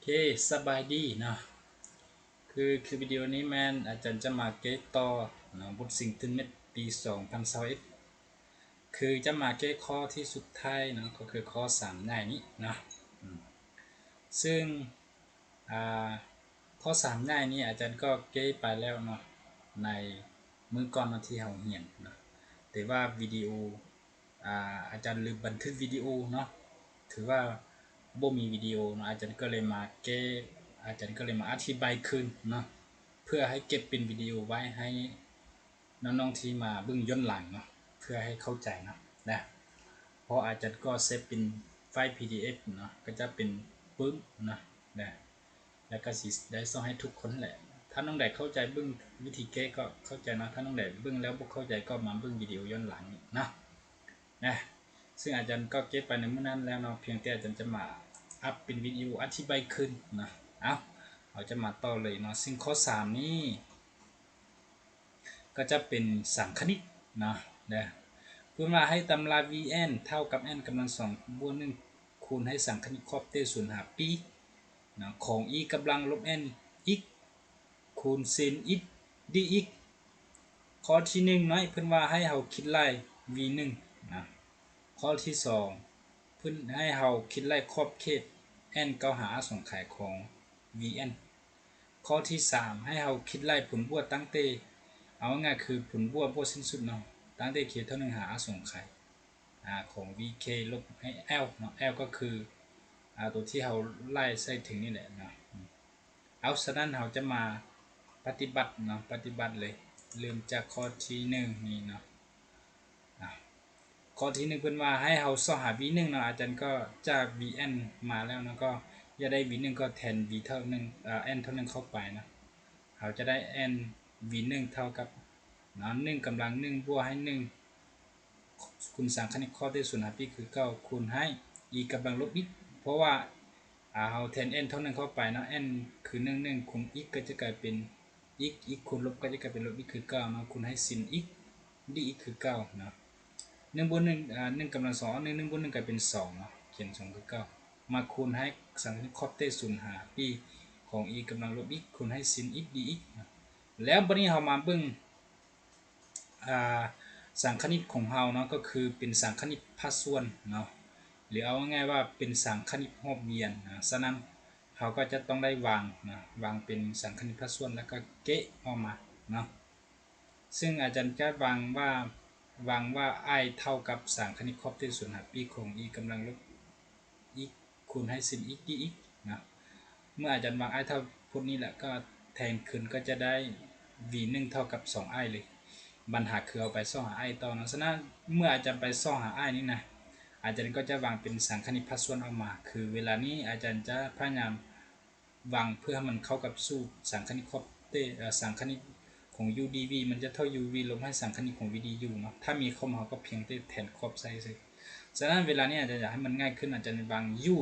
ເຄ ສະບາຍດີເນາະ ຄື ຄືວິດີໂອນີ້ແມ່ນອາຈານຈະມາແກ້ຕໍ່ເນາະ ບົດສິ່ງຕື່ນເມັດປີສອງພັນຊາວເອັດ ຄືຈະມາແກ້ຂໍ້ທີ່ສຸດທ້າຍເນາະ ກໍຄືຂໍ້ສາມໃຫຍ່ນີ້ເນາະ ອືມ ຊຶ່ງ ອ່າ ຂໍ້ສາມໃຫຍ່ນີ້ອາຈານກໍແກ້ໄປແລ້ວເນາະ ໃນມື້ກ່ອນເນາະທີ່ເຮົາຮຽນເນາະ ແຕ່ວ່າວິດີໂອ ອ່າ ອາຈານລືມບັນທຶກວິດີໂອເນາະ ຖືວ່າບໍ່ມີວິດີໂອເນາະ ອາຈານກໍເລີຍມາແກ້ ອາຈານກໍເລີຍມາອະທິບາຍຄືນເນາະ ເພື່ອໃຫ້ເກັບເປັນວິດີໂອໄວ້ໃຫ້ນ້ອງໆທີ່ມາເບິ່ງຍ້ອນຫຼັງເນາະ ເພື່ອໃຫ້ເຂົ້າໃຈເນາະ ນະ ເພາະອາຈານກໍເຊບເປັນໄຟລ໌ ພີດີເອັຟ ເນາະ ກໍຈະເປັນປຶ້ມເນາະ ນະ ແລ້ວກໍຊິໄດ້ສົ່ງໃຫ້ທຸກຄົນແຫຼະ ຖ້ານ້ອງໃດເຂົ້າໃຈເບິ່ງວິທີແກ້ກໍເຂົ້າໃຈເນາະ ຖ້ານ້ອງໃດເບິ່ງແລ້ວບໍ່ເຂົ້າໃຈກໍມາເບິ່ງວິດີໂອຍ້ອນຫຼັງເນາະ ນະ ຊຶ່ງອາຈານກໍແກ້ໄປໃນມື້ນັ້ນແລ້ວເນາະ ພຽງແຕ່ອາຈານຈະມາອັບເປັນວິດີໂອອະທິບາຍຄືນເນາະ ເອົາ ເຮົາຈະມາຕໍ່ເລີຍເນາະ ຊຶ່ງຂໍ້ສາມນີ້ ກໍຈະເປັນສັງຄະນິດເນາະ ເດີ ເພິ່ນວ່າໃຫ້ຕຳລາ vn ເທົ່າກັບ n ກຳລັງສອງບວກໜຶ່ງ ຄູນໃຫ້ສັງຄະນິດຂອບເຕດສູນຫາປີເນາະ ຂອງ e ກຳລັງລົບ nx ຄູນ sin x dx ຂໍ້ທີໜຶ່ງເນາະ ເພິ່ນວ່າໃຫ້ເຮົາຄິດໄລ່ v ໜຶ່ງນະ ຂໍ້ທີສອງ ເພິ່ນໃຫ້ເຮົາຄິດໄລ່ຂອບເຂດ n ເກົ້າຫາ r ສອງຂາຍຂອງ vn ຂໍ້ທີສາມ ໃຫ້ເຮົາຄິດໄລ່ຜົນບວກຕັ້ງແຕ່ ເອົາງ່າຍໆຄືຜົນບວກ ບວກສິ້ນສຸດເນາະ ຕັ້ງແຕ່ k ເທົ່າໜຶ່ງຫາ r ສອງຂາຍ ອ່າ ຂອງ vk ລົບໃຫ້ l ເນາະ l ກໍຄື ອ່າ ຕົວທີ່ເຮົາໄລ່ໃສ່ເທິງນີ້ແຫຼະເນາະ ເອົາ ສະນັ້ນເຮົາຈະມາປະຕິບັດເນາະ ປະຕິບັດເລີຍ ເລີ່ມຈາກຂໍ້ທີໜຶ່ງນີ້ເນາະ ອ່າ ຂໍ້ທີໜຶ່ງເພິ່ນວ່າໃຫ້ເຮົາຊອກຫາ v ໜຶ່ງເນາະ ອາຈານກໍຈາກ vn ມາແລ້ວເນາະ ກໍຢາກໄດ້ v ໜຶ່ງກໍແທນ v ເທົ່າໜຶ່ງ ເອີ n ເທົ່າໜຶ່ງເຂົ້າໄປເນາະ ເຮົາຈະໄດ້ n v ໜຶ່ງເທົ່າກັບເນາະ ໜຶ່ງກຳລັງໜຶ່ງບວກໃຫ້ໜຶ່ງ ຄູນສັງຄະນິດຂອບເຕດສູນຫາປີຄືເກົ່າ ຄູນໃຫ້ e ກຳລັງລົບ x ເພາະວ່າ ອ່າ ເຮົາແທນ n ເທົ່າໜຶ່ງເຂົ້າໄປເນາະ n ຄືໜຶ່ງ ໜຶ່ງຄູນ x ກໍຈະກາຍເປັນ x x ຄູນລົບກໍຈະກາຍເປັນລົບ x ຄືເກົ່າເນາະ ຄູນໃຫ້ sin x dx ຄືເກົ່າເນາະ ໜຶ່ງບວກໜຶ່ງ ອ່າ ໜຶ່ງກຳລັງສອງ ເອົາ ໜຶ່ງ ໜຶ່ງບວກໜຶ່ງກາຍເປັນສອງເນາະ ຂຽນສອງຄືເກົ່າ ມາຄູນໃຫ້ສັງຄະນິດຂອບເຕດສູນຫາປີຂອງ e ກຳລັງລົບ x ຄູນໃຫ້ sin x dx ເນາະ ແລ້ວບັດນີ້ເຮົາມາເບິ່ງ ອ່າ ສັງຄະນິດຂອງເຮົາເນາະ ກໍຄືເປັນສັງຄະນິດພາກສ່ວນເນາະ ຫຼືເອົາງ່າຍໆວ່າເປັນສັງຄະນິດຮອບວຽນນະ ສະນັ້ນເຮົາກໍຈະຕ້ອງໄດ້ວາງນະ ວາງເປັນສັງຄະນິດພາກສ່ວນ ແລ້ວກໍແກະອອກມາເນາະ ຊຶ່ງອາຈານຈະວາງວ່າ ວາງວ່າ i ເທົ່າກັບສັງຄະນິດຂອບເຕດສູນຫາປີຂອງ e ກຳລັງລົບ x ຄູນໃຫ້ sin x dx ນະ ເມື່ອອາຈານວາງ i ເທົ່າພົດນີ້ແລ້ວ ກໍແທນຄືນກໍຈະໄດ້ v ໜຶ່ງເທົ່າກັບສອງ i ເລີຍ ບັນຫາຄືເຮົາໄປຊອກຫາ i ຕໍ່ເນາະ ສະນັ້ນເມື່ອອາຈານໄປຊອກຫາ i ນີ້ນະ ອາຈານກໍຈະວາງເປັນສັງຄະນິດພາກສ່ວນອອກມາ ຄືເວລານີ້ອາຈານຈະພະຍາຍາມ ວາງເພື່ອໃຫ້ມັນເຂົ້າກັບສູດສັງຄະນິດຂອບເຕດ ເອີ ສັງຄະນິດຂອງ u dv ມັນຈະເທົ່າ uv ລົບໃຫ້ສັງຄະນິດຂອງ v du ເນາະ ຖ້າມີຂອບເຮົາກໍພຽງແຕ່ແທນຂອບໃສ່ຊື່ໆ ສະນັ້ນເວລານີ້ອາຈານຢາກໃຫ້ມັນງ່າຍຂຶ້ນ ອາຈານວາງ u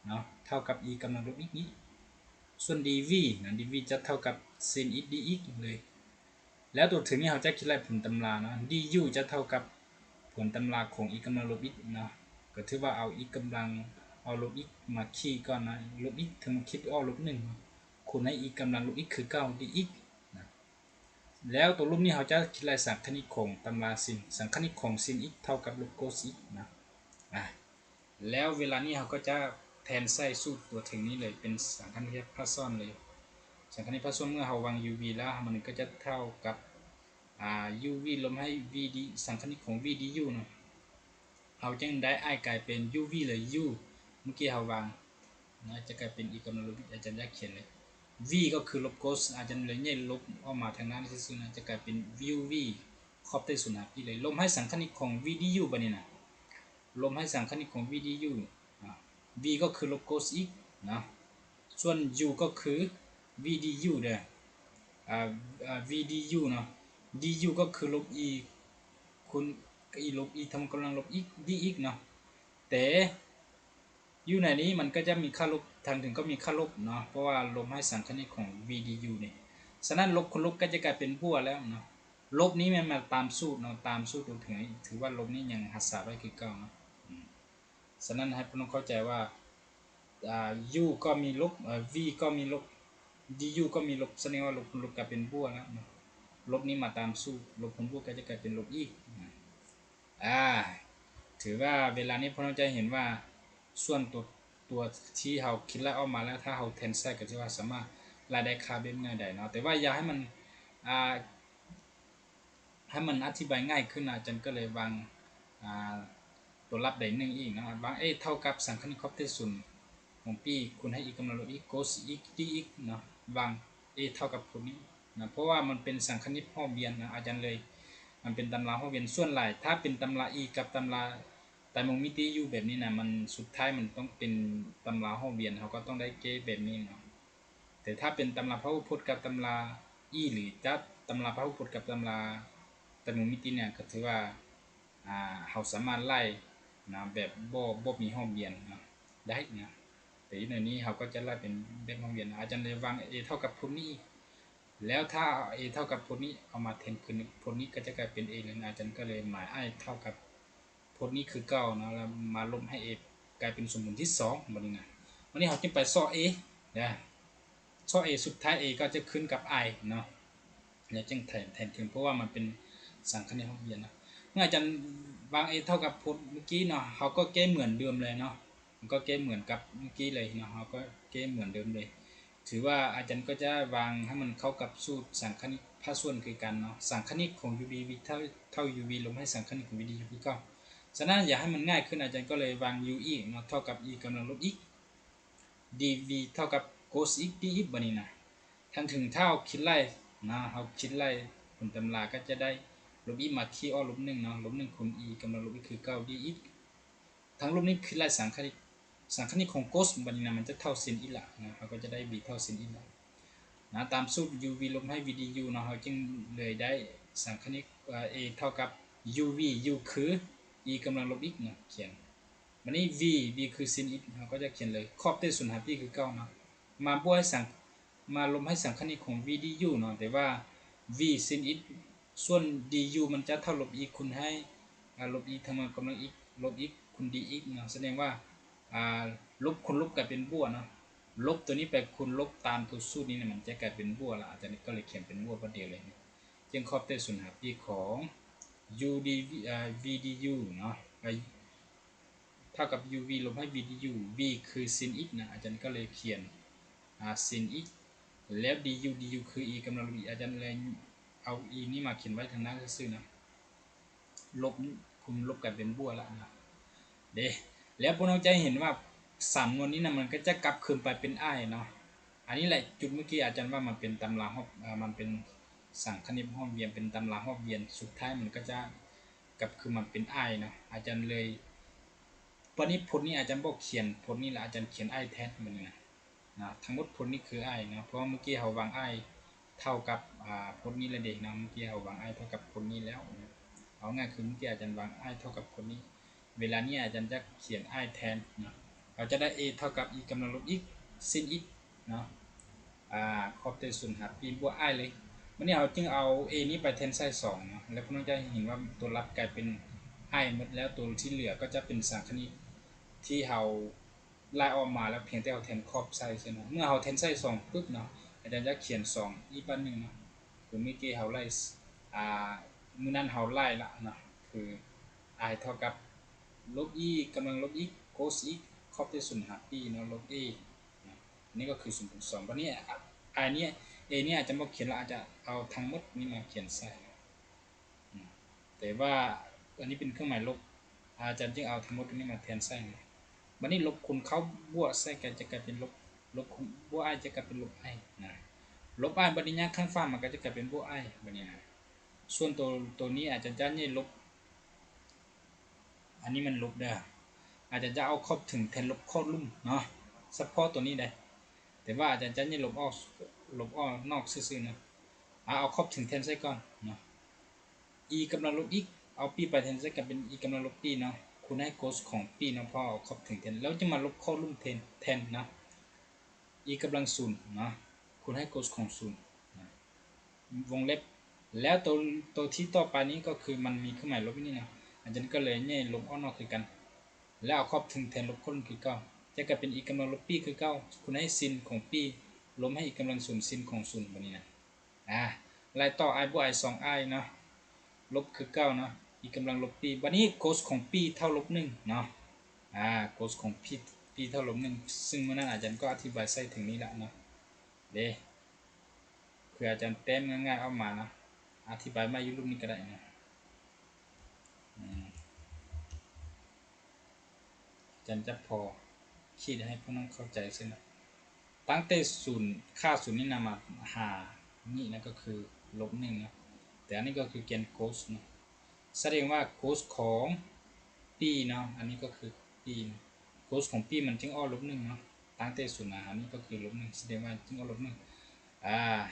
ເນາະ ເທົ່າກັບ e ກຳລັງລົບ x ນີ້ ສ່ວນ dv ນະ dv ຈະເທົ່າກັບ sin x dx ເລີຍ ແລ້ວຕົວເທິງນີ້ເຮົາຈະຄິດໄລ່ຜົນຕຳລາເນາະ du ຈະເທົ່າກັບຜົນຕຳລາຂອງ e ກຳລັງລົບ x ເນາະ ກໍຖືວ່າເອົາ e ກຳລັງ ເອົາລົບ x ມາຂີດກ່ອນເນາະ ລົບ x ເຖິງມາຂີດອອກລົບໜຶ່ງ ຄູນໃຫ້ e ກຳລັງລົບ x ຄືເກົ່າ dx ນະ ແລ້ວຕົວລົບນີ້ເຮົາຈະຄິດໄລ່ສັງຄະນິດຂອງຕຳລາ sin ສັງຄະນິດຂອງ sin x ເທົ່າກັບລົບ cos x ນະ ອາ ແລ້ວເວລານີ້ເຮົາກໍຈະແທນໃສ່ສູດຕົວເທິງນີ້ເລີຍ ເປັນສັງຄະນິດພາກສ່ວນເລີຍ ສັງຄະນິດພາກສ່ວນ ເມື່ອເຮົາວາງ uv ແລ້ວ ມັນກໍຈະເທົ່າກັບ ອ່າ uv ລົບໃຫ້ v d ສັງຄະນິດຂອງ v du ເນາະ ເຮົາຈຶ່ງໄດ້ i ກາຍເປັນ uv ເລີຍ u ເມື່ອກີ້ເຮົາວາງນະ ຈະກາຍເປັນ e ກຳລັງລົບ x ອາຈານຢາກຂຽນເລີຍ v ກໍຄືລົບ cos ອາຈານເລີຍແຍກລົບອອກມາທາງໜ້າຊື່ໆນະ ຈະກາຍເປັນ uv ຂອບເຕດສູນຫາປີເລີຍ ລົບໃຫ້ສັງຄະນິດຂອງ v du ບັດນີ້ນະ ລົບໃຫ້ສັງຄະນິດຂອງ v du ອາ v ກໍຄືລົບ cos x ເນາະ ສ່ວນ u ກໍຄື v du ເດີ ອາ v du ເນາະ du ກໍຄືລົບ e ຄູນ e ລົບ e ທຳກຳລັງລົບ x dx ເນາະ ແຕ່ຢູ່ໃນນີ້ມັນກໍຈະມີຄ່າລົບ ທາງເທິງກໍມີຄ່າລົບເນາະ ເພາະວ່າລົບໃຫ້ສັງຄະນິດຂອງ v du ນີ້ ສະນັ້ນລົບຄູນລົບກໍຈະກາຍເປັນບວກແລ້ວເນາະ ລົບນີ້ແມ່ນມາຕາມສູດເນາະ ຕາມສູດຕົວເທິງ ຖືວ່າລົບນີ້ຍັງຮັກສາໄວ້ຄືເກົ່າເນາະ ອືມ ສະນັ້ນໃຫ້ພວກນ້ອງເຂົ້າໃຈວ່າ ອ່າ u ກໍມີລົບ ເອີ v ກໍມີລົບ du ກໍມີລົບ ສະແດງວ່າລົບຄູນລົບກາຍເປັນບວກແລ້ວເນາະ. ລົບນີ້ມາຕາມສູດ ລົບຄູນບວກກໍຈະກາຍເປັນລົບອີກນະ. ອ່າ ຖືວ່າເວລານີ້ພວກເຮົາຈະເຫັນວ່າ ສ່ວນຕົວ ຕົວທີ່ເຮົາຄິດໄລ່ອອກມາແລ້ວ ຖ້າເຮົາແທນໃສ່ກໍຖືວ່າສາມາດໄລ່ໄດ້ຄ່າແບບງ່າຍດາຍເນາະ. ແຕ່ວ່າຢາກໃຫ້ມັນ ອ່າ ໃຫ້ມັນອະທິບາຍງ່າຍຂຶ້ນ ອາຈານກໍເລີຍວາງ ອ່າ ຕົວລັບໃດໜຶ່ງອີກເນາະ ວາງ a ເທົ່າກັບສັງຄະນິກຂອບເຂດສູນຂອງ p ຄູນໃຫ້ e ກຳລັງລົບ x cos x dx ເນາະ ວາງ a ເທົ່າກັບພວກນີ້ນະ ເພາະວ່າມັນເປັນສັງຄະນິກຮອບວຽນນະ ອາຈານເລີຍ ມັນເປັນຕຳລາຮອບວຽນ. ສ່ວນຫຼາຍຖ້າເປັນຕຳລາ e ກັບຕຳລາໄຕຣະວົງມິຕິຢູ່ແບບນີ້ນະ ມັນ ສຸດທ້າຍມັນຕ້ອງເປັນຕຳລາຮອບວຽນ ເຮົາກໍຕ້ອງໄດ້ແກ້ແບບນີ້ເນາະ. ແຕ່ຖ້າເປັນຕຳລາພະຫຸພົດກັບຕຳລາ e ຫຼື ຕຳລາພະຫຸພົດກັບຕຳລາໄຕຣະວົງມິຕິນີ້ ກໍຖືວ່າ ອ່າ ເຮົາສາມາດໄລ່ນະ ແບບບໍ່ ບໍ່ມີຮອບວຽນນະ ໄດ້ນະ. ແຕ່ຢູ່ໃນນີ້ເຮົາກໍຈະໄລ່ເປັນແບບຮອບວຽນ ອາຈານເລີຍວາງ a ເທົ່າກັບພວກນີ້ ແລ້ວຖ້າເອົາ a ເທົ່າກັບພວກນີ້ເອົາມາແທນຄືນ ພວກນີ້ກໍຈະກາຍເປັນ a ແລ້ວນະ ອາຈານກໍເລີຍໝາຍ i ເທົ່າກັບ ພວກນີ້ຄືເກົ່າເນາະ ແລ້ວມາລົບໃຫ້ a ກາຍເປັນສົມບູນທີສອງ ບັດນີ້ນະ. ບັດນີ້ເຮົາຈຶ່ງໄປຊອກ a ເດີ ຊອກ a ສຸດທ້າຍ a ກໍຈະຂຶ້ນກັບ i ເນາະ ແລ້ວຈຶ່ງແທນ ແທນຄືນ ເພາະວ່າມັນເປັນສັງຄະນິກຮອບວຽນນະ. ເມື່ອອາຈານວາງ a ເທົ່າກັບພວກເມື່ອກີ້ເນາະ ເຮົາກໍແກ້ເໝືອນເດີມເລີຍເນາະ ມັນກໍແກ້ເໝືອນກັບເມື່ອກີ້ເລີຍເນາະ ເຮົາກໍແກ້ເໝືອນເດີມເລີຍ. ຖືວ່າອາຈານກໍຈະວາງໃຫ້ມັນເຂົ້າກັບສູດສັງຄະນິກພາກສ່ວນຄືກັນເນາະ ສັງຄະນິກຂອງ uv ເທົ່າ ເທົ່າ uv ລົບໃຫ້ສັງຄະນິກຂອງ v du ຄືເກົ່າ. ສະນັ້ນຢາກໃຫ້ມັນງ່າຍຂຶ້ນ ອາຈານກໍເລີຍວາງ u ອີກເນາະ ເທົ່າກັບ e ກຳລັງລົບ x dv ເທົ່າກັບ cos x dx ບັດນີ້ນະ. ທັງເທິງຖ້າເຮົາຄິດໄລ່ນະ ເຮົາຄິດໄລ່ຜົນຕຳລາກໍຈະໄດ້ລົບ x ມາຄີອອກລົບໜຶ່ງເນາະ ລົບໜຶ່ງຄູນ e ກຳລັງລົບ x ຄືເກົ່າ dx ທັງລົບນີ້ຄືໄລ່ສັງຄະນິກ ສັງຄະນິກຂອງ cos ບັດນີ້ນະ ມັນຈະເທົ່າ sin x ລະນະ ເຮົາກໍຈະໄດ້ v ເທົ່າ sin x ລະນະ. ຕາມສູດ uv ລົບໃຫ້ v du ເນາະ ເຮົາຈຶ່ງເລີຍໄດ້ສັງຄະນິກ a ເທົ່າກັບ uv u ຄື e ກຳລັງລົບ x ເນາະ ຂຽນ ບັດນີ້ v v ຄື sin x ເຮົາກໍຈະຂຽນເລີຍ ຂອບເຂດສູນຫາ p ຄືເກົ່າເນາະ ມາບວກໃຫ້ສັງ ມາລົບໃຫ້ສັງຄະນິກຂອງ v du ເນາະ ແຕ່ວ່າ v sin x ສ່ວນ du ມັນຈະເທົ່າລົບ e ຄູນໃຫ້ ອາ ລົບ e ທັງໝົດກຳລັງ x ລົບ x ຄູນ dx ເນາະ ສະແດງວ່າ ອາ ລົບຄູນລົບກາຍເປັນບວກເນາະ ລົບຕົວນີ້ໄປຄູນລົບຕາມຕົວສູດນີ້ນະ ມັນຈະກາຍເປັນບວກລະ ອາຈານກໍເລີຍຂຽນເປັນບວກບາດດຽວເລີຍ ຈຶ່ງຂອບເຂດສູນຫາ p ຂອງ u dv ອາ v du ເນາະ ອາ ເທົ່າກັບ uv ລົບໃຫ້ v du v ຄື sin x ນະ ອາຈານກໍເລີຍຂຽນ ອາ sin x ແລ້ວ du du ຄື e ກຳລັງລົບ e ອາຈານເລີຍເອົາ e ນີ້ມາຂຽນໄວ້ທາງໜ້າຊື່ໆນະ ລົບຄູນລົບກາຍເປັນບວກລະນະເດ້. ແລ້ວພວກເຮົາຈະເຫັນວ່າສາມໜ່ວຍນີ້ນະ ມັນກໍຈະກັບຄືນໄປເປັນ i ເນາະ. ອັນນີ້ແຫຼະຈຸດເມື່ອກີ້ອາຈານວ່າມັນເປັນຕຳລາຮອບ ອາ ມັນເປັນສັງຄະນິກຮອບວຽນ ເປັນຕຳລາຮອບວຽນ ສຸດທ້າຍມັນກໍຈະ ກັບຄືນມາເປັນ i ເນາະ ອາຈານເລີຍ ບັດນີ້ພົດນີ້ອາຈານບໍ່ຂຽນພົດນີ້ລະ ອາຈານຂຽນ i ແທນ ບັດນີ້ນະ ນະ ທັງໝົດພົດນີ້ຄື i ເນາະ ເພາະວ່າເມື່ອກີ້ເຮົາວາງ i ເທົ່າກັບ ອາ ພົດນີ້ລະເດເນາະ ເມື່ອກີ້ເຮົາວາງ i ເທົ່າກັບພົດນີ້ແລ້ວ ເອົາງ່າຍຄືເມື່ອກີ້ອາຈານວາງ i ເທົ່າກັບພົດນີ້ ເວລານີ້ອາຈານຈະຂຽນ i ແທນເນາະ ເຮົາຈະໄດ້ a ເທົ່າກັບ e ກຳລັງລົບ x sin x ເນາະ ອາ ຂອບເຂດສູນຫາ p ບວກ i ເລີຍ. ບັດນີ້ເຮົາຈຶ່ງເອົາ a ນີ້ໄປແທນໃສ່ສອງເນາະ ແລ້ວພວກເຮົາຈະເຫັນວ່າຕົວລັບກາຍເປັນ i ໝົດແລ້ວ ຕົວທີ່ເຫຼືອກໍຈະເປັນສັງຄະນິກທີ່ເຮົາໄລ່ອອກມາ ແລ້ວພຽງແຕ່ເຮົາແທນຂອບໃສ່ເທົ່ານັ້ນ. ເມື່ອເຮົາແທນໃສ່ສອງປຶບເນາະ ອາຈານຈະຂຽນສອງອີກບາດໜຶ່ງເນາະ ຄືເມື່ອກີ້ເຮົາໄລ່ ອາ ມື້ນັ້ນເຮົາໄລ່ລະເນາະ ຄື i ເທົ່າກັບລົບ e ກຳລັງລົບ x cos x ຂອບເຂດສູນຫາ p ເນາະ ລົບ a ເນາະ ອັນນີ້ກໍຄືສູນຄູນສອງ. ບັດນີ້ i ນີ້ a ນີ້ອາຈານບໍ່ຂຽນລະ ອາດຈະເອົາທັງໝົດນີ້ມາຂຽນໃສ່ເນາະ ແຕ່ວ່າອັນນີ້ເປັນເຄື່ອງໝາຍລົບ ອາຈານຈຶ່ງເອົາທັງໝົດຕົວນີ້ມາແທນໃສ່ເນາະ. ບັດນີ້ລົບຄູນເຂົ້າບວກໃສ່ກໍຈະກາຍເປັນລົບ ລົບຄູນບວກ i ຈະກາຍເປັນລົບ i ນະ ລົບ i ບັດນີ້ຍາກຂ້າງຝາມັນກໍຈະກາຍເປັນບວກ i ບັດນີ້ນະ. ສ່ວນໂຕ ໂຕນີ້ອາຈານຈະໃຫ້ລົບ ອັນນີ້ມັນລົບເດີ ອາຈານຈະເອົາຂອບເທິງແທນລົບຂອບລຸ່ມເນາະ ສະເພາະໂຕນີ້ເດ້ ແຕ່ວ່າອາຈານຈະໃຫ້ລົບອອກ ລົບອອກນອກຊື່ໆນະ ອາ ເອົາຂອບເທິງແທນໃສ່ກ່ອນເນາະ e ກຳລັງລົບ x ເອົາ p ໄປແທນໃສ່ກໍເປັນ e ກຳລັງລົບ p ເນາະ ຄູນໃຫ້ cos ຂອງ p ເນາະ ເພາະເອົາຂອບເທິງແທນ ແລ້ວຈຶ່ງມາລົບຂອບລຸ່ມແທນ ແທນເນາະ e ກຳລັງສູນເນາະ ຄູນໃຫ້ cos ຂອງສູນນະ ວົງເລັບ ແລ້ວໂຕ ໂຕທີ່ຕໍ່ໄປນີ້ກໍຄືມັນມີເຄື່ອງໝາຍລົບຢູ່ນີ້ນະ ອາຈານກໍເລີຍໃຫ້ລົບອອກນອກຄືກັນ ແລ້ວເອົາຂອບເທິງແທນລົບຂອບລຸ່ມຄືເກົ່າ ຈະກາຍເປັນອີກຳລັງລົບປີ້ຄືເກົ່າ ຄູນໃຫ້ຊິນຂອງປີ້ ລົບໃຫ້ອີກຳລັງສູນຊິນຂອງສູນ ບາດນີ້ນະ. ອາ ໄລ່ຕໍ່ ອາຍບວກອາຍສອງອາຍເນາະ ລົບຄືເກົ່າເນາະ ອີກຳລັງລົບປີ້. ບາດນີ້ໂກສຂອງປີ້ເທົ່າລົບໜຶ່ງເນາະ ອາ ໂກສຂອງປີ້ ປີ້ເທົ່າລົບໜຶ່ງ ຊຶ່ງມື້ນັ້ນອາຈານກໍອະທິບາຍໃສ່ເຖິງນີ້ລະເນາະ ເດ້ ເພື່ອອາຈານແຕ້ມງ່າຍໆອອກມາເນາະ ອະທິບາຍໃໝ່ຢູ່ຮູບນີ້ກໍໄດ້ເນາະ ອາ ອາຈານຈະພໍຂີດໃຫ້ພວກນ້ອງເຂົ້າໃຈຊື່ນະ. ຕັ້ງແຕ່ສູນ ຄ່າສູນນີ້ນຳມາຫານີ້ນະ ກໍຄືລົບໜຶ່ງເນາະ ແຕ່ອັນນີ້ກໍຄືແກນໂກສເນາະ ສະແດງວ່າໂກສຂອງປີ້ເນາະ ອັນນີ້ກໍຄືປີ້ ໂກສຂອງປີ້ມັນຈຶ່ງອອກລົບໜຶ່ງເນາະ ຕັ້ງແຕ່ສູນມາຫານີ້ກໍຄືລົບໜຶ່ງ ສະແດງວ່າຈຶ່ງອອກລົບໜຶ່ງ ອາ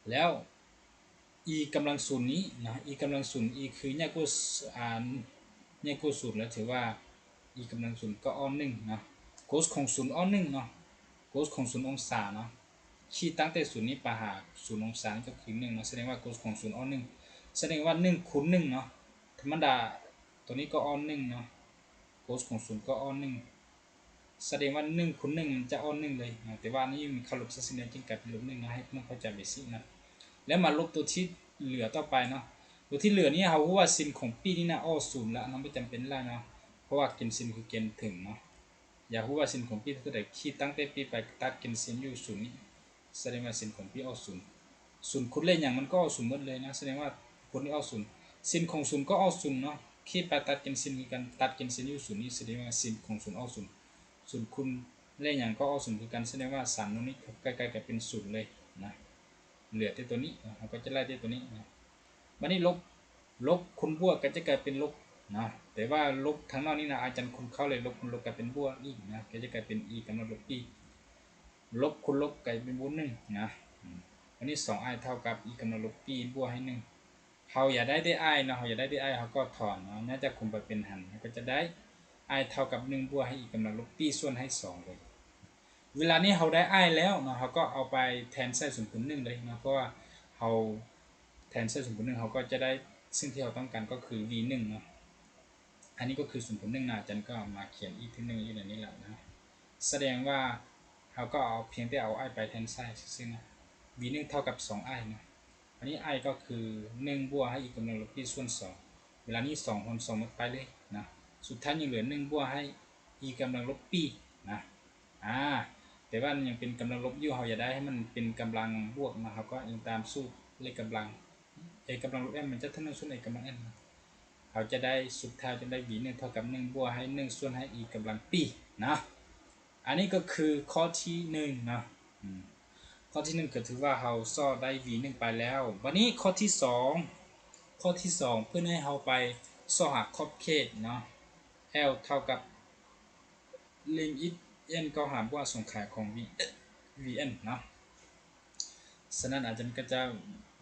ແລ້ວອີກຳລັງສູນນີ້ນະ ອີກຳລັງສູນ ອີຄືໃຫຍ່ກວ່າ ອາ ໃຫຍ່ກວ່າສູນ ແລ້ວຖືວ່າອີກຳລັງສູນກໍອອກໜຶ່ງເນາະ ໂກສຂອງສູນອອກໜຶ່ງເນາະ ໂກສຂອງສູນອົງສາເນາະ ຂີດຕັ້ງແຕ່ສູນນີ້ໄປຫາສູນອົງສານີ້ກໍຄືໜຶ່ງເນາະ ສະແດງວ່າໂກສຂອງສູນອອກໜຶ່ງ ສະແດງວ່າໜຶ່ງຄູນໜຶ່ງເນາະ ທຳມະດາໂຕນີ້ກໍອອກໜຶ່ງເນາະ ໂກສຂອງສູນກໍອອກໜຶ່ງ ສະແດງວ່າໜຶ່ງຄູນໜຶ່ງມັນຈະອອກໜຶ່ງເລີຍນະ ແຕ່ວ່າອັນນີ້ມັນເຄົາລົບສັດສ່ວນແລ້ວຈຶ່ງກາຍເປັນລົບໜຶ່ງນະ ໃຫ້ພວກເຮົາເຂົ້າໃຈເບສິກນະ. ແລ້ວມາລົບຕົວທີ່ເຫຼືອຕໍ່ໄປເນາະ ຕົວທີ່ເຫຼືອນີ້ເຮົາຮູ້ວ່າຊິນຂອງປີ້ນີ້ນະອອກສູນລະເນາະ ບໍ່ຈຳເປັນຫຼາຍເນາະ ເພາະວ່າແກນຊິນຄືແກນເທິງເນາະ ຢາກຮູ້ວ່າຊິນຂອງປີ້ເທົ່າໃດ ຂີດຕັ້ງແຕ່ປີ້ໄປຕັດແກນຊິນຢູ່ສູນນີ້ ສະແດງວ່າຊິນຂອງປີ້ອອກສູນ ສູນຄູນເລກຫຍັງມັນກໍອອກສູນໝົດເລີຍນະ ສະແດງວ່າຄູນນີ້ອອກສູນ ຊິນຂອງສູນກໍອອກສູນເນາະ ຂີດໄປຕັດແກນຊິນຄືກັນ ຕັດແກນຊິນຢູ່ສູນນີ້ ສະແດງວ່າຊິນຂອງສູນອອກສູນ ສູນຄູນເລກຫຍັງກໍອອກສູນຄືກັນ ສະແດງວ່າສາມໂນນີ້ໃກ້ໆກັນເປັນສູນເລີຍນະ ເຫຼືອແຕ່ຕົວນີ້ ເຮົາກໍຈະໄລ່ແຕ່ຕົວນີ້ນະ. ບາດນີ້ລົບ ລົບຄູນບວກກໍຈະກາຍເປັນລົບນະ ແຕ່ວ່າລົບທາງນອກນີ້ນະ ອາຈານຄູນເຂົ້າເລີຍ ລົບຄູນລົບກາຍເປັນບວກອີກນະ ກໍຈະກາຍເປັນອີກຳລັງລົບປີ້ ລົບຄູນລົບກາຍເປັນບວກໜຶ່ງນະ. ອາ ບາດນີ້ສອງອາຍເທົ່າກັບອີກຳລັງລົບປີ້ບວກໃຫ້ໜຶ່ງ ເຮົາຢາກໄດ້ແຕ່ອາຍເນາະ ເຮົາຢາກໄດ້ແຕ່ອາຍ ເຮົາກໍຖອນເນາະ ເນື່ອງຈາກຄູນໄປເປັນຫານ ເຮົາກໍຈະໄດ້ອາຍເທົ່າກັບໜຶ່ງບວກໃຫ້ອີກຳລັງລົບປີ້ສ່ວນໃຫ້ສອງເລີຍ. ເວລານີ້ເຮົາໄດ້ອາຍແລ້ວເນາະ ເຮົາກໍເອົາໄປແທນໃສ່ສົມຜົນໜຶ່ງເລີຍເນາະ ເພາະວ່າເຮົາແທນໃສ່ສົມຜົນໜຶ່ງ ເຮົາກໍຈະໄດ້ສິ່ງທີ່ເຮົາຕ້ອງການກໍຄື V ໜຶ່ງເນາະ. ອັນນີ້ກໍຄືສົມຜົນໜຶ່ງນະ ອາຈານກໍເອົາມາຂຽນອີກເທື່ອໜຶ່ງຢູ່ໃນນີ້ລະນະ ສະແດງວ່າເຮົາກໍເອົາ ພຽງແຕ່ເອົາອາຍໄປແທນໃສ່ຊື່ໆນະ V ໜຶ່ງເທົ່າກັບສອງອາຍເນາະ. ອັນນີ້ອາຍກໍຄືໜຶ່ງບວກໃຫ້ອີກຳລັງລົບປີ້ສ່ວນສອງ ເວລານີ້ສອງຫານສອງໝົດໄປເລີຍນະ ສຸດທ້າຍຍັງເຫຼືອໜຶ່ງບວກໃຫ້ອີກຳລັງລົບປີ້ນະ. ອາ ແຕ່ວ່າມັນຍັງເປັນກຳລັງລົບຢູ່ ເຮົາຢາກໄດ້ໃຫ້ມັນເປັນກຳລັງບວກນະ ເຮົາກໍອີງຕາມສູດເລກກຳລັງ A ກຳລັງລົບ m ມັນຈະເທົ່າໜຶ່ງສ່ວນ A ກຳລັງ n ເຮົາຈະໄດ້ ສຸດທ້າຍຈະໄດ້ V ໜຶ່ງເທົ່າກັບໜຶ່ງບວກໃຫ້ໜຶ່ງສ່ວນໃຫ້ອີກຳລັງປີ້ນະ. ອັນນີ້ກໍຄືຂໍ້ທີໜຶ່ງເນາະ ອືມ ຂໍ້ທີໜຶ່ງກໍຖືວ່າເຮົາຊອກໄດ້ V ໜຶ່ງໄປແລ້ວ. ບາດນີ້ຂໍ້ທີສອງ ຂໍ້ທີສອງ ເພິ່ນໃຫ້ເຮົາໄປຊອກຫາຂອບເຂດເນາະ L ເທົ່າກັບ ລິມິດ n ເຂົ້າຫາບວກອະສົງໄຂຂອງ V Vn ເນາະ. ສະນັ້ນອາຈານກໍຈະ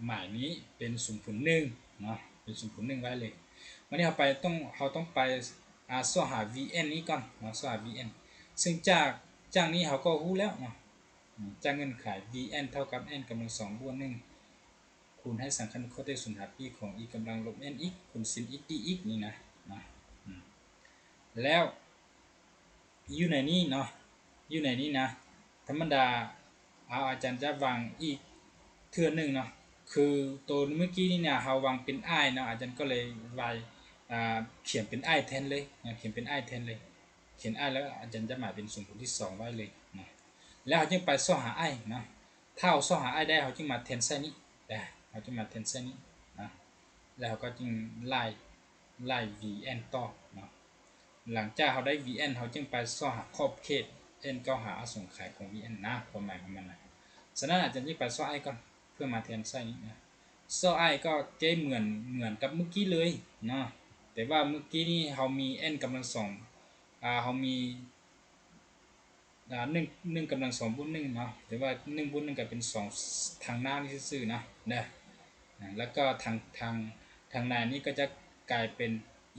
ໝາຍນີ້ເປັນສົມຜົນໜຶ່ງເນາະ ເປັນສົມຜົນໜຶ່ງໄວ້ເລີຍ. ບາດນີ້ເຮົາໄປ ຕ້ອງ ເຮົາຕ້ອງໄປ ອາ ຊອກຫາ Vn ນີ້ກ່ອນເນາະ ຊອກຫາ Vn ຊຶ່ງຈາກ ຈາກນີ້ເຮົາກໍຮູ້ແລ້ວເນາະ ອາ ຈາກເງື່ອນໄຂ Vn ເທົ່າກັບ n ກຳລັງສອງບວກໜຶ່ງ ຄູນໃຫ້ສັງຄັນຂໍ້ແຕ່ສູນຫາປີ້ຂອງອີກຳລັງລົບ n x ຄູນຊິນ x dx ນີ້ນະ ນະ ອືມ ແລ້ວ ຢູ່ໃນນີ້ເນາະ ຢູ່ໃນນີ້ນະ ທຳມະດາ ເອົາ ອາຈານຈະວາງອີກເທື່ອໜຶ່ງເນາະ ຄືໂຕມື້ກີ້ນີ້ນະ ເຮົາວາງເປັນ i ເນາະ ອາຈານກໍເລີຍວາຍ ອາ ຂຽນເປັນ i ແທນເລີຍນະ ຂຽນເປັນ i ແທນເລີຍ ຂຽນ i ແລ້ວອາຈານຈະໝາຍເປັນສົມຜົນທີສອງໄວ້ເລີຍນະ ແລ້ວເຮົາຈຶ່ງໄປຊອກຫາ i ເນາະ. ຖ້າເຮົາຊອກຫາ i ໄດ້ ເຮົາຈຶ່ງມາແທນໃສ່ນີ້ນະ ເຮົາຈຶ່ງມາແທນໃສ່ນີ້ນະ ແລ້ວເຮົາກໍຈຶ່ງໄລ່ ໄລ່ Vn ຕໍ່ເນາະ. ຫຼັງຈາກເຮົາໄດ້ Vn ເຮົາຈຶ່ງໄປຊອກຫາຂອບເຂດ n ເຂົ້າຫາອະສົງໄຂຂອງ Vn ນະ ຄວາມໝາຍຂອງມັນນະ. ສະນັ້ນອາຈານຈະໄປຊອກ i ກ່ອນ ເພື່ອມາແທນໃສ່ນີ້ນະ. ຊອກ i ກໍເກະເໝືອນ ເໝືອນກັບມື້ກີ້ເລີຍເນາະ ແຕ່ວ່າມື້ກີ້ນີ້ເຮົາມີ n ກຳລັງສອງ ອາ ເຮົາມີ ອາ ໜຶ່ງ ໜຶ່ງກຳລັງສອງບວກໜຶ່ງເນາະ ຫຼືວ່າໜຶ່ງບວກໜຶ່ງກໍເປັນສອງ ທາງໜ້ານີ້ຊື່ໆນະ ເດີ ອາ ແລ້ວກໍທາງ ທາງ ທາງໃນນີ້ກໍຈະກາຍເປັນ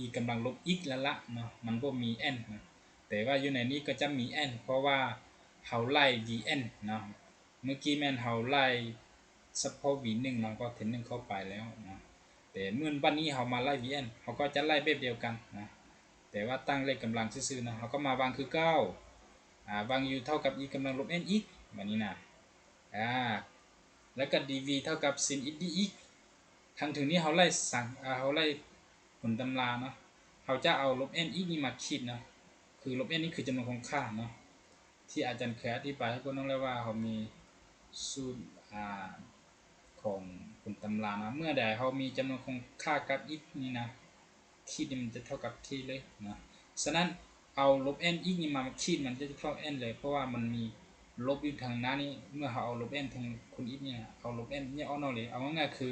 e ກຳລັງລົບ x ລະລະເນາະ ມັນບໍ່ມີ n ນະ ແຕ່ວ່າຢູ່ໃນນີ້ກໍຈະມີ n ເພາະວ່າເຮົາໄລ່ Vn ເນາະ ເມື່ອກີ້ແມ່ນເຮົາໄລ່ສະເພາະ V ໜຶ່ງເນາະ ກໍແທນໜຶ່ງເຂົ້າໄປແລ້ວເນາະ ແຕ່ເມື່ອບັດນີ້ເຮົາມາໄລ່ Vn ເຮົາກໍຈະໄລ່ແບບດຽວກັນນະ. ແຕ່ວ່າຕັ້ງເລກກຳລັງຊື່ໆນະ. ເຮົາກໍມາວາງຄືເກົ່າ ອາ ວາງ u ເທົ່າກັບ e ກຳລັງລົບ n ອີກ ບາດນີ້ນະ ອາ ແລ້ວກໍ dv ເທົ່າກັບ sin x dx. ທາງເທິງນີ້ເຮົາໄລ່ສັງ ອາ ເຮົາໄລ່ຜົນຕຳລາເນາະ ເຮົາຈະເອົາລົບ n ອີກນີ້ມາຄິດເນາະ ຄືລົບ n ນີ້ຄືຈຳນວນຄົງຄ່າເນາະ ທີ່ອາຈານເຄີຍອະທິບາຍໃຫ້ພວກນ້ອງແລ້ວວ່າ ເຮົາມີສູດ ອາ ຂອງຜົນຕຳລາເນາະ ເມື່ອໃດເຮົາມີຈຳນວນຄົງຄ່າກັບ x ນີ້ນະ ຂີດນີ້ມັນຈະເທົ່າກັບ t ເລີຍເນາະ. ສະນັ້ນເອົາລົບ n ອີກນີ້ມາຂີດ ມັນຈະເທົ່າ n ເລີຍ ເພາະວ່າມັນມີລົບຢູ່ທາງໜ້ານີ້ ເມື່ອເຮົາເອົາລົບ n ທາງຄູນ x ນີ້ ເອົາລົບ n ແຍກອອກນອກເລີຍ. ເອົາງ່າຍໆ ຄື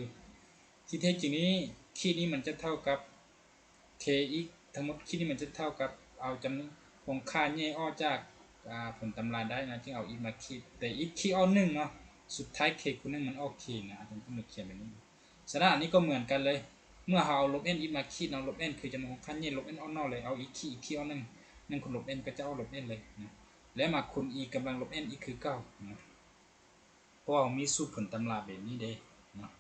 ທີ່ແທ້ຈິງນີ້ ຂີດນີ້ມັນຈະເທົ່າກັບ k ອີກ ທັງໝົດຂີດນີ້ມັນຈະເທົ່າກັບ ເອົາຈຳນວນຄົງຄ່າແຍກອອກຈາກ ອາ ຜົນຕຳລາໄດ້ນະ ຈຶ່ງເອົາ x ມາຂີດ ແຕ່ x ຂີດອອກໜຶ່ງເນາະ ສຸດທ້າຍ k ຄູນໜຶ່ງມັນອອກ k ນະ ອາຈານກໍເລີຍຂຽນແບບນີ້. ສະນັ້ນອັນນີ້ກໍເໝືອນກັນເລີຍ ເມື່ອເຮົາເອົາລົບ n x ມາຂີດເນາະ ລົບ n ຄືຈຳນວນຄົງຄ່າແຍກລົບ n ອອກນອກເລີຍ ເອົາ x ຂີດ x ຂີດອອກໜຶ່ງ ໜຶ່ງຄູນລົບ n ກໍຈະອອກລົບ n ເລີຍນະ ແລ້ວມາຄູນ e ກຳລັງລົບ n x ຄືເກົ່ານະ ເພາະວ່າເຮົາມີສູດຜົນຕຳລາແບບນີ້ເດ້ເນາະ.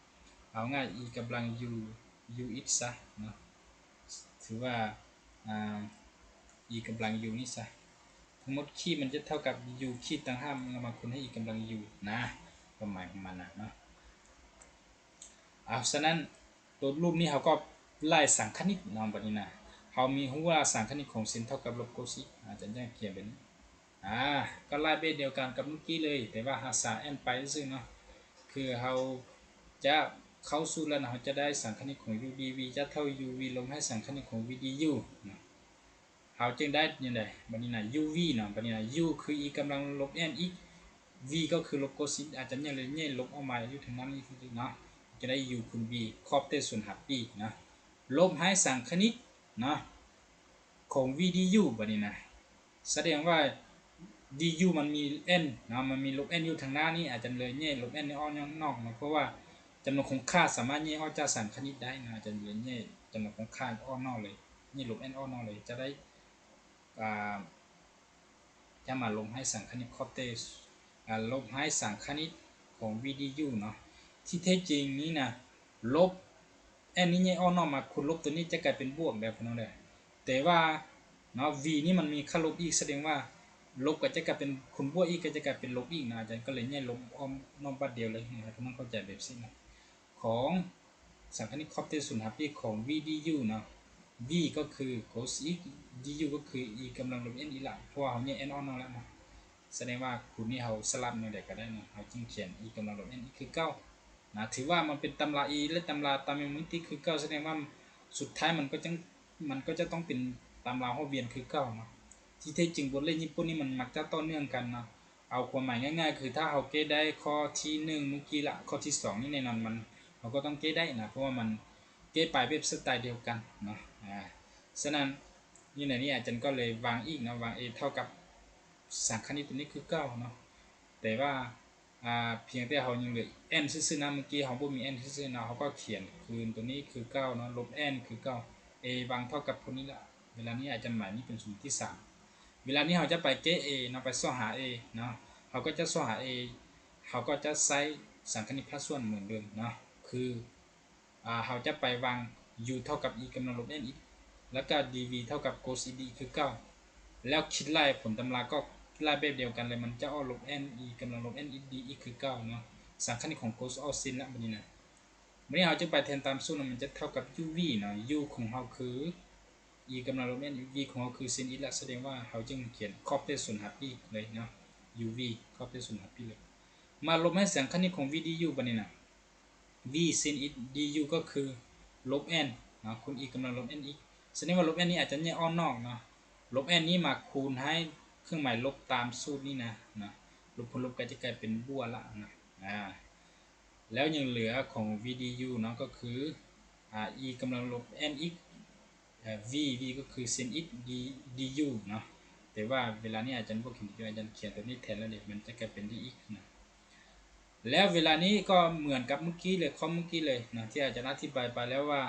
ເອົາງ່າຍ e ກຳລັງ u u x ຊະເນາະ ຖືວ່າ ອາ e ກຳລັງ u ນີ້ຊະ ທັງໝົດຂີດມັນຈະເທົ່າກັບ u ຂີດຕ່າງຫາກ ແລ້ວມາຄູນໃຫ້ e ກຳລັງ u ນະ ຄວາມໝາຍຂອງມັນນະເນາະ. ເອົາ ສະນັ້ນ ຕົວຮູບນີ້ເຮົາກໍໄລ່ສັງຄະນິດເນາະ ບັດນີ້ນະ ເຮົາມີຮູ້ວ່າສັງຄະນິດຂອງ sin ເທົ່າກັບລົບ cos x ອາຈານຈະຂຽນເປັນ ອາ ກໍໄລ່ແບບດຽວກັນກັບມື້ກີ້ເລີຍ ແຕ່ວ່າຮັກສາ n ໄປຊື່ເນາະ ຄືເຮົາຈະເຂົ້າສູດແລ້ວນະ ເຮົາຈະໄດ້ສັງຄະນິດຂອງ u dv ຈະເທົ່າ uv ລົບໃຫ້ສັງຄະນິດຂອງ v du ນະ. ເຮົາຈຶ່ງໄດ້ແນວໃດ ບັດນີ້ນະ uv ເນາະ ບັດນີ້ນະ u ຄື e ກຳລັງລົບ n x v ກໍຄືລົບ cos x ອາຈານຍັງເລີຍແຍກລົບອອກມາຢູ່ທາງໜ້ານີ້ເນາະ ຈະໄດ້ u ຄູນ v ຂອບເຕະສູນຫາປີກເນາະ ລົບໃຫ້ສັງຄະນິດເນາະ ຂອງ v du ບັດນີ້ນະ ສະແດງວ່າ du ມັນມີ n ເນາະ ມັນມີລົບ n ຢູ່ທາງໜ້ານີ້ ອາຈານເລີຍແຍກລົບ n ນີ້ອອກນອກເນາະ ເພາະວ່າຈຳນວນຄົງຄ່າສາມາດແຍກອອກຈາກສັງຄະນິດໄດ້ນະ ອາຈານເລີຍແຍກຈຳນວນຄົງຄ່າອອກນອກເລີຍ ແຍກລົບ n ອອກນອກເລີຍ ຈະໄດ້ ອາ ຈະມາລົບໃຫ້ສັງຄະນິດຂອບເຕະ ອາ ລົບໃຫ້ສັງຄະນິດຂອງ v du ເນາະ ທີ່ແທ້ຈິງນີ້ນະ ລົບ n ນີ້ແຍກອອກນອກມາ ຄູນລົບຕົວນີ້ຈະກາຍເປັນບວກເດີພີ່ນ້ອງເດີ ແຕ່ວ່າເນາະ v ນີ້ມັນມີຄ່າລົບອີກ ສະແດງວ່າລົບກໍຈະກາຍເປັນ ຄູນບວກອີກກໍຈະກາຍເປັນລົບອີກນະ ອາຈານກໍເລີຍແຍກລົບອອກນອກບາດດຽວເລີຍ ໃຫ້ພີ່ນ້ອງເຂົ້າໃຈແບບຊີ້ນະ ຂອງສັງຄະນິດຂອບເຕະສູນຫາປີກຂອງ v du ເນາະ v ກໍຄື cos x du ກໍຄື e ກຳລັງລົບ n x ລະ ເພາະວ່າເຮົາແຍກ n ອອກນອກແລ້ວເນາະ ສະແດງວ່າຄູນນີ້ເຮົາສະຫຼັບແນວໃດກໍໄດ້ເນາະ ເຮົາຈຶ່ງຂຽນ e ກຳລັງລົບ n x ຄືເກົ່ານະ ຖືວ່າມັນເປັນຕຳລາ e ແລະ ຕຳລາຕາມແມກເມັກຕິກຄືເກົ່າ ສະແດງວ່າສຸດທ້າຍມັນກໍຈັ່ງ ມັນກໍຈະຕ້ອງເປັນຕຳລາຮອບວຽນຄືເກົ່າເນາະ ທີ່ແທ້ຈິງບົດເລກຍີ່ປຸ່ນນີ້ມັນມັກຈະຕໍ່ເນື່ອງກັນເນາະ ເອົາຄວາມໝາຍງ່າຍໆ ຄືຖ້າເຮົາແກ້ໄດ້ຂໍ້ທີໜຶ່ງມື້ກີ້ລະ ຂໍ້ທີສອງນີ້ແນ່ນອນມັນ ເຮົາກໍຕ້ອງແກ້ໄດ້ນະ ເພາະວ່າມັນແກ້ໄປແບບສະໄຕດຽວກັນເນາະ ອາ ສະນັ້ນ ຢູ່ໃນນີ້ອາຈານກໍເລີຍວາງອີກເນາະ ວາງ a ເທົ່າກັບສັງຄະນິດຕົວນີ້ຄືເກົ່າເນາະ ແຕ່ວ່າ ອາ ພຽງແຕ່ເຮົາຍັງເຫຼືອ n ຊື່ໆນະ ເມື່ອກີ້ເຮົາບໍ່ມີ n ຊື່ໆນະ ເຮົາກໍຂຽນຄືນຕົວນີ້ຄືເກົ່າເນາະ ລົບ n ຄືເກົ່າ a ວາງເທົ່າກັບພວກນີ້ລະ ເວລານີ້ອາຈານໝາຍນີ້ເປັນສົມມຸດທີສາມ ເວລານີ້ເຮົາຈະໄປແກ້ a ເນາະ ໄປຊອກຫາ a ເນາະ ເຮົາກໍຈະຊອກຫາ a ເຮົາກໍຈະໃຊ້ສັງຄະນິດພາກສ່ວນເໝືອນເດີມເນາະ ຄື ອາ ເຮົາຈະໄປວາງ u ເທົ່າກັບ e ກຳລັງລົບ n x ແລ້ວກໍ dv ເທົ່າກັບ cos x dx ຄືເກົ່າ ແລ້ວຄິດໄລ່ຜົນຕຳລາກໍໄລ່ແບບດຽວກັນເລີຍ ມັນຈະອອກລົບ n e ກຳລັງລົບ n x dx ຄືເກົ່າເນາະ ສັງຄະນິດຂອງ cos ອອກ sin ລະບັດນີ້ນະ ບັດນີ້ເຮົາຈະໄປແທນຕາມສູດ ມັນຈະເທົ່າກັບ uv ເນາະ u ຂອງເຮົາຄື e ກຳລັງລົບ n v ຂອງເຮົາຄື sin x ລະ ສະແດງວ່າເຮົາຈຶ່ງຂຽນຂອບເຕະສູນຫາປີກເລີຍເນາະ uv ຂອບເຕະສູນຫາປີກເລີຍ ມາລົບໃຫ້ສັງຄະນິດຂອງ v du ບັດນີ້ນະ v sin x du ກໍຄືລົບ n ເນາະ ຄູນ e ກຳລັງລົບ n x ສະແດງວ່າລົບ n ນີ້ອາຈານແຍກອອກນອກເນາະ ລົບ n ນີ້ມາຄູນໃຫ້ເຄື່ອງໝາຍລົບຕາມສູດນີ້ນະ ເນາະ ລົບຄູນລົບກໍຈະກາຍເປັນບວກລະນະ ອາ ແລ້ວຍັງເຫຼືອຂອງ v du ເນາະ ກໍຄື ອາ e ກຳລັງລົບ n x ອາ v v ກໍຄື sin x d du ເນາະ ແຕ່ວ່າເວລານີ້ອາຈານບໍ່ຂຽນ ອາຈານຂຽນຕົວນີ້ແທນແລ້ວເດ ມັນຈະກາຍເປັນ dx ນະ ແລ້ວເວລານີ້ກໍເໝືອນກັບມື້ກີ້ເລີຍ ຂໍ້ມື້ກີ້ເລີຍນະ ທີ່ອາຈານອະທິບາຍໄປແລ້ວວ່າ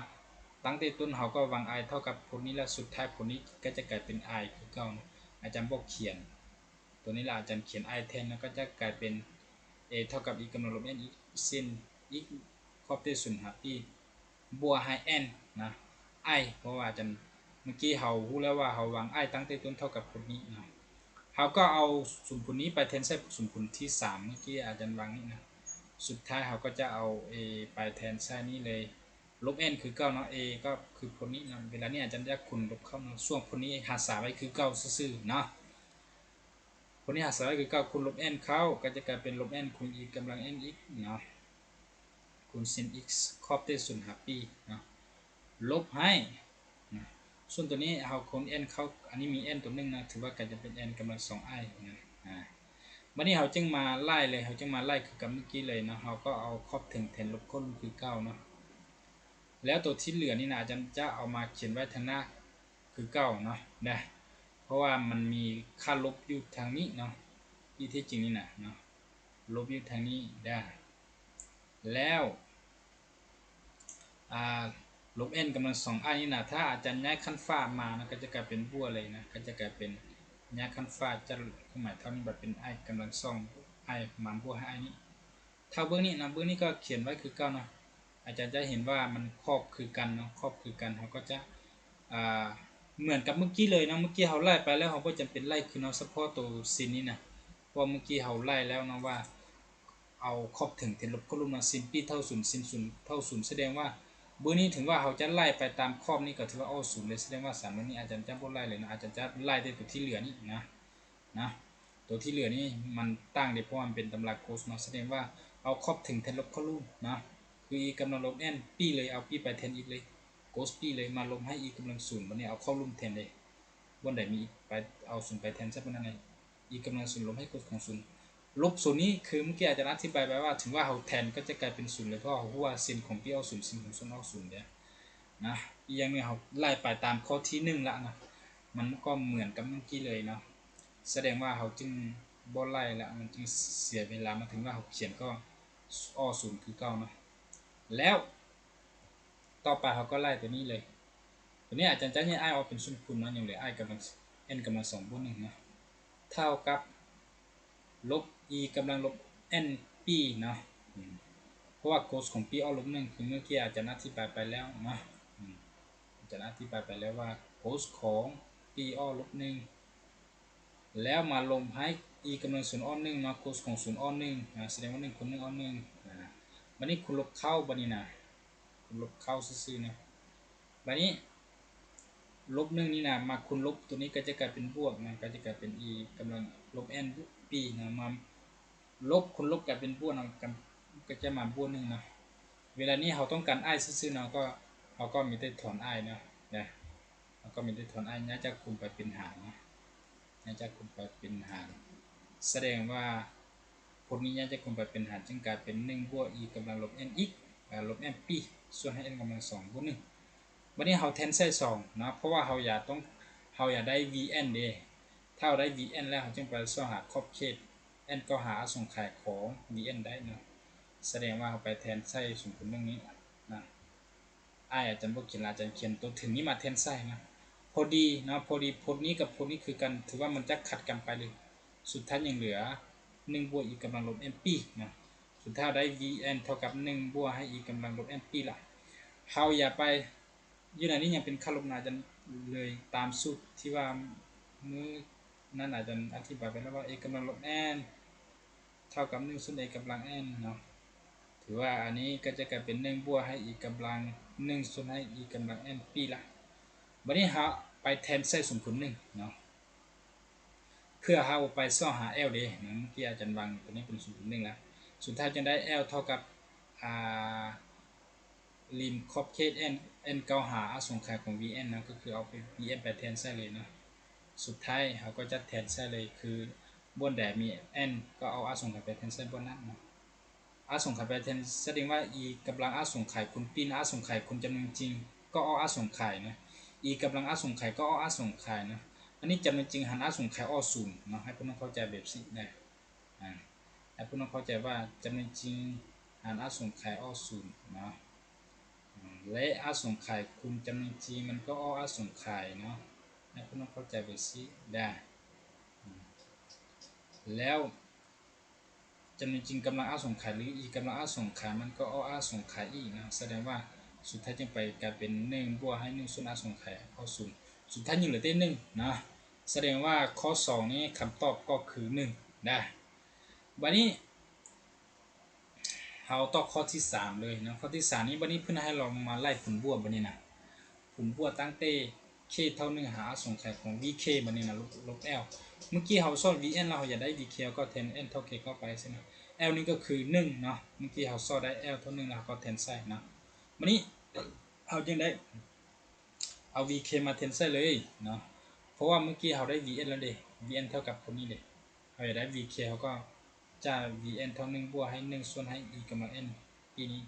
ຕັ້ງແຕ່ຕົ້ນເຮົາກໍວາງ i ເທົ່າກັບຜົນນີ້ ແລ້ວສຸດທ້າຍຜົນນີ້ກໍຈະກາຍເປັນ i ຄືເກົ່ານະ ອາຈານບໍ່ຂຽນຕົວນີ້ລະ ອາຈານຂຽນ i ແທນ ແລ້ວກໍຈະກາຍເປັນ a ເທົ່າກັບ e ກຳລັງລົບ n x sin x ຂອບເຕະສູນຫາປີກ ບວກໃຫ້ n ນະ i ເພາະວ່າອາຈານ ມື້ກີ້ເຮົາຮູ້ແລ້ວວ່າເຮົາວາງ i ຕັ້ງແຕ່ຕົ້ນເທົ່າກັບຜົນນີ້ເນາະ ເຮົາກໍເອົາສົມຜົນນີ້ໄປແທນໃສ່ສົມຜົນທີສາມ ມື້ກີ້ອາຈານວາງນີ້ນະ ສຸດທ້າຍເຮົາກໍຈະເອົາ a ໄປແທນໃສ່ນີ້ເລີຍ ລົບ n ຄືເກົ່າເນາະ a ກໍຄືຜົນນີ້ເນາະ ເວລານີ້ອາຈານຈະຄູນລົບເຂົ້າເນາະ ສ່ວນຜົນນີ້ຮັກສາໄວ້ຄືເກົ່າຊື່ໆເນາະ ຜົນນີ້ຮັກສາໄວ້ຄືເກົ່າ ຄູນລົບ n ເຂົ້າ ກໍຈະກາຍເປັນລົບ n ຄູນ e ກຳລັງ n ອີກເນາະ ຄູນ sin x ຂອບແຕ່ສູນຫາປີເນາະ ລົບໃຫ້ນະ ສ່ວນຕົວນີ້ເຮົາຄູນ n ເຂົ້າ ອັນນີ້ມີ n ຕົວໜຶ່ງນະ ຖືວ່າກາຍຈະເປັນ n ກຳລັງສອງ i ນະ ອາ ບັດນີ້ເຮົາຈຶ່ງມາໄລ່ເລີຍ ເຮົາຈຶ່ງມາໄລ່ຄືກັບມື້ກີ້ເລີຍເນາະ ເຮົາກໍເອົາຂອບເຖິງແທນລົບເຂົ້າລຸ່ມຄືເກົ່າເນາະ ແລ້ວຕົວທີ່ເຫຼືອນີ້ນະ ອາຈານຈະເອົາມາຂຽນໄວ້ທາງໜ້າຄືເກົ່າເນາະ ເພາະວ່າມັນມີຄ່າລົບຢູ່ທາງນີ້ເນາະ ທີ່ແທ້ຈິງນີ້ນະເນາະ ລົບຢູ່ທາງນີ້ເດີ ແລ້ວ ອາ ລົບ n ກຳລັງສອງ i ນີ້ນະ ຖ້າອາຈານຍ້າຍຂັ້ນຟ້າມານະ ກໍຈະກາຍເປັນບວກເລີຍນະ ກໍຈະກາຍເປັນ ຍ້າຍຂັ້ນຟ້າຈາກເຄື່ອງໝາຍເທົ່ານີ້ ບັດເປັນ i ກຳລັງສອງ i ມາບວກໃຫ້ i ນີ້ ຖ້າເບື້ອງນີ້ນະ ເບື້ອງນີ້ກໍຂຽນໄວ້ຄືເກົ່າເນາະ ອາຈານຈະເຫັນວ່າມັນຂອບຄືກັນເນາະ ຂອບຄືກັນ ເຮົາກໍຈະ ອາ ເໝືອນກັບມື້ກີ້ເລີຍເນາະ ມື້ກີ້ເຮົາໄລ່ໄປແລ້ວ ເຮົາບໍ່ຈຳເປັນໄລ່ຄືນເນາະ ສະເພາະໂຕ sin ນີ້ນະ ເພາະວ່າມື້ກີ້ເຮົາໄລ່ແລ້ວເນາະວ່າ ເອົາຂອບເຖິງແທນລົບເຂົ້າລຸ່ມເນາະ sin ປີເທົ່າສູນ sin ສູນເທົ່າສູນ ສະແດງວ່າເບື້ອງນີ້ເຖິງວ່າເຮົາຈະໄລ່ໄປຕາມຂອບນີ້ກໍຖືວ່າອອກສູນເລີຍ ສະແດງວ່າສາມເບື້ອງນີ້ອາຈານຈະບໍ່ໄລ່ເລີຍເນາະ ອາຈານຈະໄລ່ແຕ່ຕົວທີ່ເຫຼືອນີ້ນະ ນະ ຕົວທີ່ເຫຼືອນີ້ມັນຕ່າງເດ້ ເພາະວ່າມັນເປັນຕຳລາ cos ເນາະ ສະແດງວ່າເອົາຂອບເຖິງແທນລົບເຂົ້າລຸ່ມເນາະ ຄື e ກຳລັງລົບ n ປີເລີຍ ເອົາປີໄປແທນອີກເລີຍ cos ປີເລີຍ ມາລົບໃຫ້ e ກຳລັງສູນ ບັດນີ້ເອົາເຂົ້າລຸ່ມແທນເດ້ ບ່ອນໃດມີ e ໄປ ເອົາສູນໄປແທນໃສ່ບ່ອນນັ້ນເລີຍ e ກຳລັງສູນລົບໃຫ້ cos ຂອງສູນ ລົບສູນນີ້ຄືເມື່ອກີ້ອາຈານອະທິບາຍໄປວ່າ ເຖິງວ່າເຮົາແທນກໍຈະກາຍເປັນສູນເລີຍ ເພາະເຮົາຮູ້ວ່າ sin ຂອງປີອອກສູນ sin ຂອງສູນອອກສູນເດ້ນະ ອີກຢ່າງໜຶ່ງເຮົາໄລ່ໄປຕາມຂໍ້ທີໜຶ່ງລະນະ ມັນກໍເໝືອນກັບເມື່ອກີ້ເລີຍເນາະ ສະແດງວ່າເຮົາຈຶ່ງບໍ່ໄລ່ລະ ມັນຈຶ່ງເສຍເວລາ ມາເຖິງວ່າເຮົາຂຽນກໍອອກສູນຄືເກົ່າເນາະ ແລ້ວຕໍ່ໄປເຮົາກໍໄລ່ຕົວນີ້ເລີຍ ຕົວນີ້ອາຈານຈະແຍກ i ອອກເປັນສ່ວນຄູນເນາະ ຍັງເຫຼືອ i ກຳລັງ n ກຳລັງສອງບວກໜຶ່ງເນາະ ເທົ່າກັບ ລົບ e ກຳລັງລົບ n ປີເນາະ ເພາະວ່າ cos ຂອງປີອອກລົບໜຶ່ງ ຄືເມື່ອກີ້ອາຈານອະທິບາຍໄປແລ້ວເນາະ ອາຈານອະທິບາຍໄປແລ້ວວ່າ cos ຂອງປີອອກລົບໜຶ່ງ ແລ້ວມາລົບໃຫ້ e ກຳລັງສູນອອກໜຶ່ງເນາະ cos ຂອງສູນອອກໜຶ່ງ ອາ ສະແດງວ່າໜຶ່ງຄູນໜຶ່ງອອກໜຶ່ງ ອາ ບັດນີ້ຄູນລົບເຂົ້າ ບັດນີ້ນະ ຄູນລົບເຂົ້າຊື່ໆນະ ບັດນີ້ ລົບໜຶ່ງນີ້ນະ ມາຄູນລົບ ຕົວນີ້ກໍຈະກາຍເປັນບວກນະ ກໍຈະກາຍເປັນ e ກຳລັງລົບ n ປີນະ ມາລົບຄູນລົບກາຍເປັນບວກນະ ກໍຈະມາບວກໜຶ່ງນະ ເວລານີ້ເຮົາຕ້ອງການ i ຊື່ໆເນາະ ກໍ ເຮົາກໍມີແຕ່ຖອນ i ເນາະ ເຮົາກໍມີແຕ່ຖອນ i ຍ້າຍຈາກຄູນໄປເປັນຫານເນາະ ຍ້າຍຈາກຄູນໄປເປັນຫານ ສະແດງວ່າ ຜົນນີ້ຍ້າຍຈາກຄູນໄປເປັນຫານ ຈຶ່ງກາຍເປັນໜຶ່ງບວກ e ກຳລັງລົບ n ອີກ ອາ ລົບ n ປີ ສ່ວນໃຫ້ n ກຳລັງສອງບວກໜຶ່ງ ບັດນີ້ເຮົາແທນໃສ່ສອງເນາະ ເພາະວ່າເຮົາຢາກຕ້ອງ ເຮົາຢາກໄດ້ vn ເດ້ ຖ້າເຮົາໄດ້ vn ແລ້ວ ເຮົາຈຶ່ງໄປຊອກຫາຂອບເຂດ n ເຂົ້າຫາອະສົງໄຂຂອງ vn ໄດ້ເນາະ ສະແດງວ່າເຮົາໄປແທນໃສ່ສົມຜົນໜຶ່ງນີ້ນະ ອາ ອາຈານບໍ່ຂຽນລະ ອາຈານຂຽນຕົວເທິງນີ້ມາແທນໃສ່ນະ ພໍດີເນາະ ພໍດີ ຜົນນີ້ກັບຜົນນີ້ຄືກັນ ຖືວ່າມັນຈະຂັດກັນໄປເລີຍ ສຸດທ້າຍຍັງເຫຼືອ ໜຶ່ງບວກ e ກຳລັງລົບ n ປີນະ ສຸດທ້າຍໄດ້ vn ເທົ່າກັບໜຶ່ງບວກໃຫ້ e ກຳລັງລົບ n ປີລະ ເຮົາຢ່າໄປ ຢູ່ໃນນີ້ຍັງເປັນຄ່າລົບນະ ອາຈານເລີຍຕາມສູດທີ່ວ່າມື້ນັ້ນອາຈານອະທິບາຍໄປແລ້ວວ່າ e ກຳລັງລົບ n ເທົ່າກັບໜຶ່ງສ່ວນ e ກຳລັງ n ເນາະ ຖືວ່າອັນນີ້ກໍຈະກາຍເປັນໜຶ່ງບວກໃຫ້ e ກຳລັງໜຶ່ງສ່ວນໃຫ້ e ກຳລັງ n ປີລະ ບັດນີ້ເຮົາໄປແທນໃສ່ສົມຜົນໜຶ່ງເນາະ ເພື່ອເຮົາໄປຊອກຫາ L ເດ້ ເມື່ອກີ້ອາຈານວາງຕົວນີ້ເປັນສູນໜຶ່ງລະ ສຸດທ້າຍຈຶ່ງໄດ້ L ເທົ່າກັບ ອາ ລິມຂອບເຂດ n n ເຂົ້າຫາອະສົງໄຂຂອງ vn ນະ ກໍຄືເອົາ vn ໄປແທນໃສ່ເລີຍເນາະ ສຸດທ້າຍເຮົາກໍຈະແທນໃສ່ເລີຍ ຄືບ່ອນໃດມີ n ກໍເອົາອະສົງໄຂໄປແທນໃສ່ບ່ອນນັ້ນເນາະ ອະສົງໄຂໄປແທນ ສະແດງວ່າ e ກຳລັງອະສົງໄຂຄູນປີນ ອະສົງໄຂຄູນຈຳນວນຈິງ ກໍເອົາອະສົງໄຂນະ e ກຳລັງອະສົງໄຂກໍເອົາອະສົງໄຂນະ ອັນນີ້ຈຳນວນຈິງຫານອະສົງໄຂອອກສູນເນາະ ໃຫ້ພວກນ້ອງເຂົ້າໃຈແບບຊີ້ນະ ອາ ໃຫ້ພວກນ້ອງເຂົ້າໃຈວ່າຈຳນວນຈິງຫານອະສົງໄຂອອກສູນເນາະ ແລະ ອະສົງໄຂຄູນຈຳນວນຈິງມັນກໍອອກອະສົງໄຂເນາະ ໃຫ້ພວກນ້ອງເຂົ້າໃຈແບບຊີ້ເດີ ແລ້ວ ຈຳນວນຈິງກຳລັງອະສົງໄຂ ຫຼື e ກຳລັງອະສົງໄຂ ມັນກໍອອກອະສົງໄຂອີກນະ ສະແດງວ່າສຸດທ້າຍຈຶ່ງໄປກາຍເປັນໜຶ່ງບວກໃຫ້ໜຶ່ງສ່ວນອະສົງໄຂອອກສູນ ສຸດທ້າຍຍັງເຫຼືອແຕ່ໜຶ່ງນະ ສະແດງວ່າຂໍ້ສອງນີ້ຄຳຕອບກໍຄືໜຶ່ງນະ. ບາດນີ້ເຮົາຕໍ່ຂໍ້ທີສາມເລີຍເນາະ. ຂໍ້ທີສາມນີ້ ບາດນີ້ເພິ່ນໃຫ້ເຮົາມາໄລ່ຜົນບວກບາດນີ້ນະ ຜົນບວກຕັ້ງແຕ່ K ເທົ່າໜຶ່ງຫາອະສົງໄຂຂອງ V K ບາດນີ້ນະ ລົບ ລົບ L. ເມື່ອກີ້ເຮົາຊອດ V N ແລ້ວ ເຮົາຢາກໄດ້ V K ເຮົາກໍແທນ N ເທົ່າ K ເຂົ້າໄປຊີ້ນະ. L ນີ້ກໍຄືໜຶ່ງເນາະ ເມື່ອກີ້ເຮົາຊອດໄດ້ L ເທົ່າໜຶ່ງແລ້ວ ເຮົາກໍແທນໃສ່ເນາະ. ບາດນີ້ເຮົາຈຶ່ງໄດ້ ເອົາ V K ມາແທນໃສ່ເລີຍເນາະ ເພາະວ່າເມື່ອກີ້ເຮົາໄດ້ V N ແລ້ວເດ V N ເທົ່າກັບຕົວນີ້ເດ. ເຮົາຢາກໄດ້ V K ເຮົາກໍຈະ V N ເທົ່າໜຶ່ງບວກໃຫ້ໜຶ່ງສ່ວນໃຫ້ e ກຳລັງ n ປີນີ້.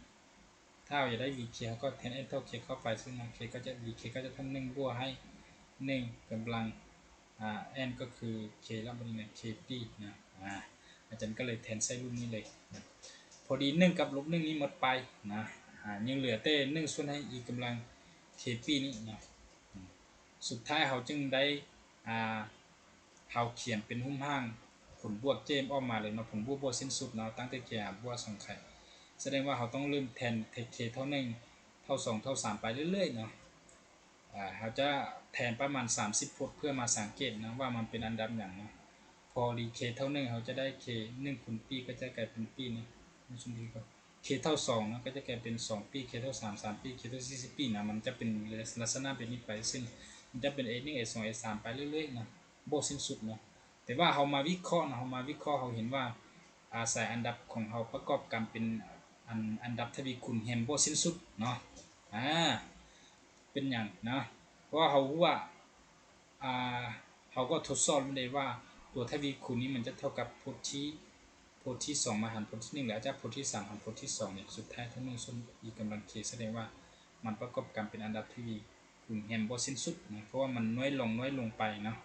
ຖ້າເຮົາຢາກໄດ້ V K ເຮົາກໍແທນ n ເທົ່າ k ເຂົ້າໄປ ຊຶ່ງ K ກໍຈະ V K ກໍຈະເທົ່າໜຶ່ງບວກໃຫ້ໜຶ່ງກຳລັງ ອ່າ n ກໍຄື k ລະ ບາດນີ້ນະ k ປີນະ. ອາ ອາຈານກໍເລີຍແທນໃສ່ຮູບນີ້ເລີຍນະ. ພໍດີໜຶ່ງກັບລົບໜຶ່ງນີ້ໝົດໄປນະ ອາ ຍັງເຫຼືອແຕ່ໜຶ່ງສ່ວນໃຫ້ e ກຳລັງ k ປີນີ້ນະ. ອາ ສຸດທ້າຍເຮົາຈຶ່ງໄດ້ ອາ ເຮົາຂຽນເປັນຮູບຮ່າງຜົນບວກເຈມອອກມາເລີຍເນາະ ຜົນບວກບໍ່ສິ້ນສຸດເນາະ ຕັ້ງແຕ່ K ຫາບວກອະສົງໄຂ. ສະແດງວ່າເຮົາຕ້ອງເລີ່ມແທນ K ເທົ່າໜຶ່ງ ເທົ່າສອງ ເທົ່າສາມ ໄປເລື້ອຍໆເນາະ. ອາ ເຮົາຈະແທນປະມານສາມສິບພົດເພື່ອມາສັງເກດນະວ່າມັນເປັນອັນດັບຫຍັງເນາະ. ພໍດີ K ເທົ່າໜຶ່ງ ເຮົາຈະໄດ້ K ໜຶ່ງຄູນປີກໍຈະກາຍເປັນປີນະ K ເທົ່າສອງນະ ກໍຈະກາຍເປັນສອງປີ K ເທົ່າສາມ ສາມປີ K ເທົ່າສີ່ ສີ່ສິບປີນະ. ມັນຈະເປັນລັກສະນະແບບນີ້ໄປ ຊຶ່ງມັນຈະເປັນ A ໜຶ່ງ A ສອງ A ສາມ ໄປເລື້ອຍໆນະ ບໍ່ສິ້ນສຸດເນາະ. ແຕ່ວ່າເຮົາມາວິເຄາະນະ ເຮົາມາວິເຄາະ ເຮົາເຫັນວ່າ ອາ ສາຍອັນດັບຂອງເຮົາປະກອບກັນເປັນອັນ ອັນດັບທະວີຄູນແຮມບໍ່ສິ້ນສຸດເນາະ. ອາ ເປັນຫຍັງນະ ເພາະວ່າເຮົາຮູ້ວ່າ ອາ ເຮົາກໍທົດສອບແລ້ວເດວ່າ ຕົວທະວີຄູນນີ້ມັນຈະເທົ່າກັບພົດທີ ພົດທີສອງມາຫານພົດທີໜຶ່ງ ແລະ ຈາກພົດທີສາມຫານພົດທີສອງນີ້ ສຸດທ້າຍເທົ່າໜຶ່ງສ່ວນ e ກຳລັງ k. ສະແດງວ່າມັນປະກອບກັນເປັນອັນດັບທະວີຄູນແຮມບໍ່ສິ້ນສຸດນະ ເພາະວ່າມັນນ້ອຍລົງ ນ້ອຍລົງໄປເນາະ.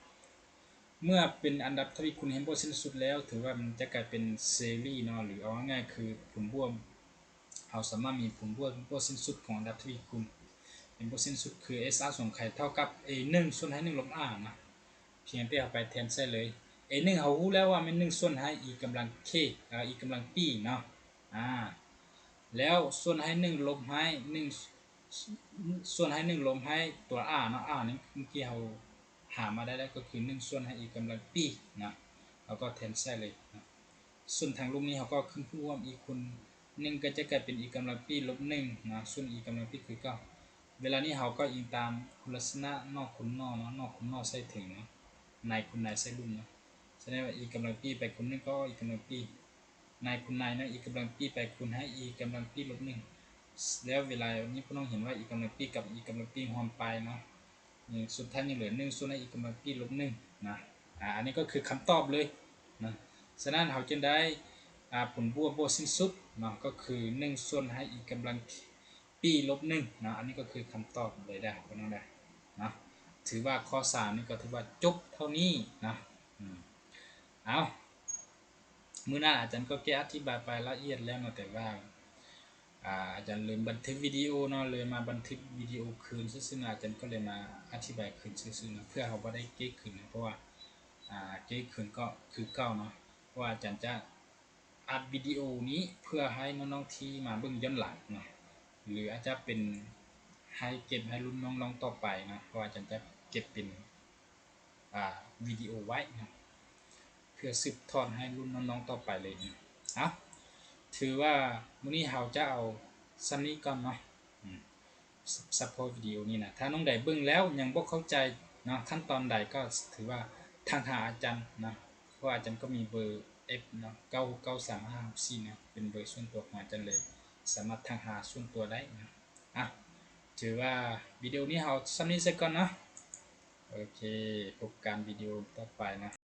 ເມື່ອເປັນອັນດັບທະວີຄູນແຮມບໍ່ສິ້ນສຸດແລ້ວ ຖືວ່າມັນຈະກາຍເປັນເຊີຣີເນາະ ຫຼື ເອົາງ່າຍໆຄືຜົນບວກ ເຮົາສາມາດມີຜົນບວກບໍ່ສິ້ນສຸດຂອງອັນດັບທະວີຄູນແຮມບໍ່ສິ້ນສຸດ ຄື S ອະສົງໄຂເທົ່າກັບ A ໜຶ່ງສ່ວນໃຫ້ໜຶ່ງລົບ R ນະ. ພຽງແຕ່ເຮົາໄປແທນໃສ່ເລີຍ A ໜຶ່ງເຮົາຮູ້ແລ້ວວ່າແມ່ນໜຶ່ງສ່ວນໃຫ້ e ກຳລັງ k ເອີ e ກຳລັງ p ເນາະ. ອາ ແລ້ວສ່ວນໃຫ້ໜຶ່ງລົບໃຫ້ໜຶ່ງ ສ່ວນໃຫ້ໜຶ່ງລົບໃຫ້ຕົວ R ເນາະ R ນີ້ເມື່ອກີ້ເຮົາຫາມາໄດ້ແລ້ວ ກໍຄືໜຶ່ງສ່ວນໃຫ້ e ກຳລັງ p ນະ ເຮົາກໍແທນໃສ່ເລີຍນະ. ສ່ວນທາງລຸ່ມນີ້ເຮົາກໍຂຶ້ນຮ່ວມ e ຄູນໜຶ່ງ ກໍຈະກາຍເປັນ e ກຳລັງ p ລົບໜຶ່ງນະ ສ່ວນ e ກຳລັງ p ຄືເກົ່າ. ເວລານີ້ເຮົາກໍອີງຕາມຄຸນລັກສະນະນອກຄູນນອກເນາະ ນອກຄູນນອກໃສ່ເທິງເນາະ ໃນຄູນໃນໃສ່ລຸ່ມເນາະ. ສະແດງວ່າ e ກຳລັງ p ໄປຄູນໜຶ່ງກໍ e ກຳລັງ p ໃນຄູນໃນເນາະ e ກຳລັງ p ໄປຄູນໃຫ້ e ກຳລັງ p ລົບໜຶ່ງ. ແລ້ວເວລານີ້ພວກນ້ອງເຫັນວ່າ e ກຳລັງ p ກັບ e ກຳລັງ p ຮ່ວມໄປເນາະ ສຸດທ້າຍຍັງເຫຼືອໜຶ່ງສ່ວນໃຫ້ e ກຳລັງ p ລົບໜຶ່ງນະ. ອາ ອັນນີ້ກໍຄືຄຳຕອບເລີຍນະ. ສະນັ້ນເຮົາຈຶ່ງໄດ້ ອາ ຜົນບວກບໍ່ສິ້ນສຸດເນາະ ກໍຄືໜຶ່ງສ່ວນໃຫ້ e ກຳລັງ p ລົບໜຶ່ງເນາະ. ອັນນີ້ກໍຄືຄຳຕອບເລີຍເດີ ພີ່ນ້ອງເດີເນາະ. ຖືວ່າຂໍ້ສາມນີ້ກໍຖືວ່າຈົບເທົ່ານີ້ເນາະ. ອືມ ເອົາ ມື້ໜ້າອາຈານກໍແກ້ອະທິບາຍໄປລະອຽດແລ້ວເນາະ ແຕ່ວ່າ ອາ ອາຈານລືມບັນທຶກວິດີໂອເນາະ ເລີຍມາບັນທຶກວິດີໂອຄືນຊື່ໆນະ ອາຈານກໍເລີຍມາອະທິບາຍຄືນຊື່ໆນະ ເພື່ອເຮົາບໍ່ໄດ້ແກ້ຄືນນະ ເພາະວ່າ ອາ ແກ້ຄືນກໍຄືເກົ່າເນາະ. ເພາະວ່າອາຈານຈະອັດວິດີໂອນີ້ເພື່ອໃຫ້ນ້ອງໆທີ່ມາເບິ່ງຍ້ອນຫຼັງເນາະ ຫຼືອາດຈະເປັນໃຫ້ເກັບໃຫ້ລຸ້ນນ້ອງໆຕໍ່ໄປເນາະ ເພາະວ່າອາຈານຈະເກັບເປັນ ອາ ວິດີໂອໄວ້ນະ ເພື່ອສືບທອດໃຫ້ລຸ້ນນ້ອງໆຕໍ່ໄປເລີຍນະ. ເອົາ ຖືວ່າມື້ນີ້ເຮົາຈະເອົາສ່ຳນີ້ກ່ອນເນາະ ອືມ ສະ ສະເພາະວິດີໂອນີ້ນະ. ຖ້ານ້ອງໃດເບິ່ງແລ້ວຍັງບໍ່ເຂົ້າໃຈເນາະ ຂັ້ນຕອນໃດກໍຖືວ່າທັກຫາອາຈານນະ ເພາະວ່າອາຈານກໍມີເບີ F ເນາະ ເກົ້າຫົກເກົ້າສາມຫ້າຫົກສີ່ເນາະ ເປັນເບີສ່ວນຕົວຂອງອາຈານເລີຍ ສາມາດທັກຫາສ່ວນຕົວໄດ້ນະ. ອາ ຖືວ່າວິດີໂອນີ້ເຮົາສ່ຳນີ້ຊະກ່ອນເນາະ. ໂອເຄ ພົບກັນວິດີໂອຕໍ່ໄປນະ.